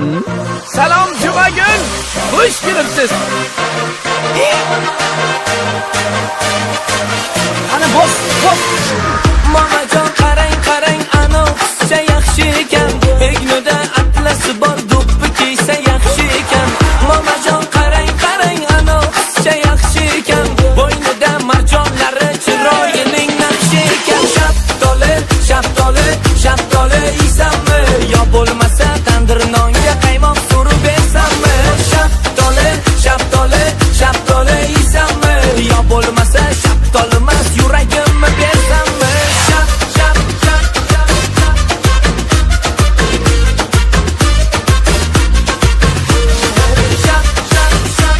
Salom, Jumagul. Xush kelibsiz. Ana bos, bos. Momajon, qarang, qarang, ana qizcha yaxshi ekan. Egnida atlasi bor, do'ppi kiysa yaxshi ekan. Momajon, qarang, qarang, ana qizcha yaxshi ekan. Bo'ynida marjonlari, chiroyining naqshi ekan. Shaftoli, shaftoli, shaftoli yeysanmi? Yo bo'lmasa tandir nonga qaymoq surib bersammi? Shaftoli, shaftoli, shaftoli yeysanmi? Yo bo'lmasa shaftoli emas, yuragimni bersammi? Shap, shap, shap, shap, shap. Shap, shap, shap, shap.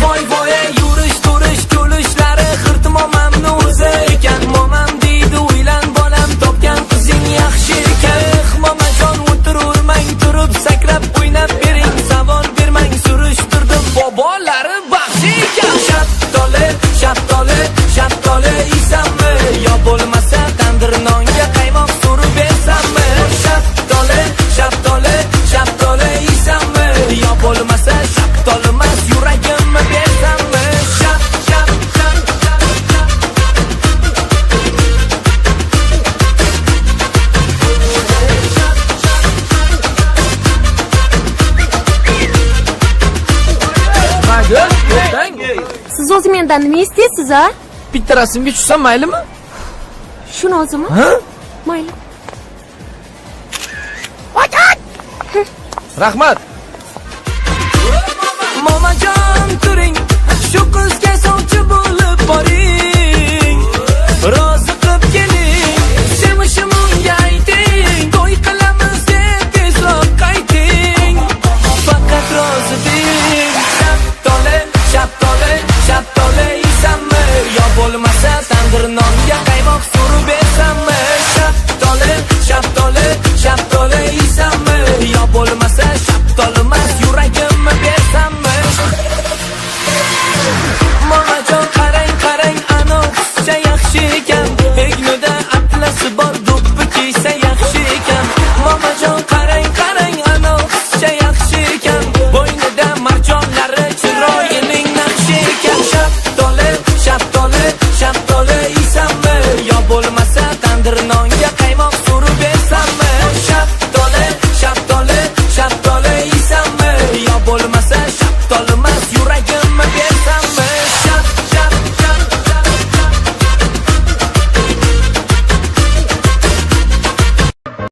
Voy voy, yurish turish kulishlari xirt momamni o'zi ekan. Momam deydi: "Uylan, bolam, topgan qizing yaxshi ekan." Eh, momajon, o'tirurmang, turib sakrab o'ynab bering. Savol bermang, surishtirdim, bobolari baxshi ekan. Shaftoli, shaftoli, shaftoli yeysanmi? Yo bo'lmasa tandir nonga qaymoq surib bersammi? Shaftoli, shaftoli, shaftoli yeysanmi? Yo bo'lmasa shaftoli emas, yuragimni bersammi? Shap, shap, shap, shap, shap. Jumagul, to'xtang. Siz o'zi mendan nima istaysiz, a? Bitta rasmga tushsam maylimi? Shuni o'zimi? Ha? Mayli. Rahmat. Momajon, turing, shu qizga sovchi bo'lib boring. Rozi qilib keling, sevishim unga ayting. To'y qilamiz deb tezroq qayting. Faqat rozi deng. Shaftoli, shaftoli, shaftoli yeysanmi? Yo bo'lmasa tandir nonga qaymoq surib bersammi? Shaftoli, shaftoli, shaftoli yeysanmi? Yo bo'lmasa shaftoli emas, yuragimni bersammi? Momajon, qarang, qarang, ana qizcha yaxshi ekan. Egnida atlasi bor, do'ppi kiysa yaxshi ekan. Momajon, qarang, qarang, ana qizcha yaxshi ekan. Bo'ynida marjonlari, chiroyining naqshi ekan. Shaftoli, shaftoli, shaftoli yeysanmi? Yo bo'lmasa tandir nonga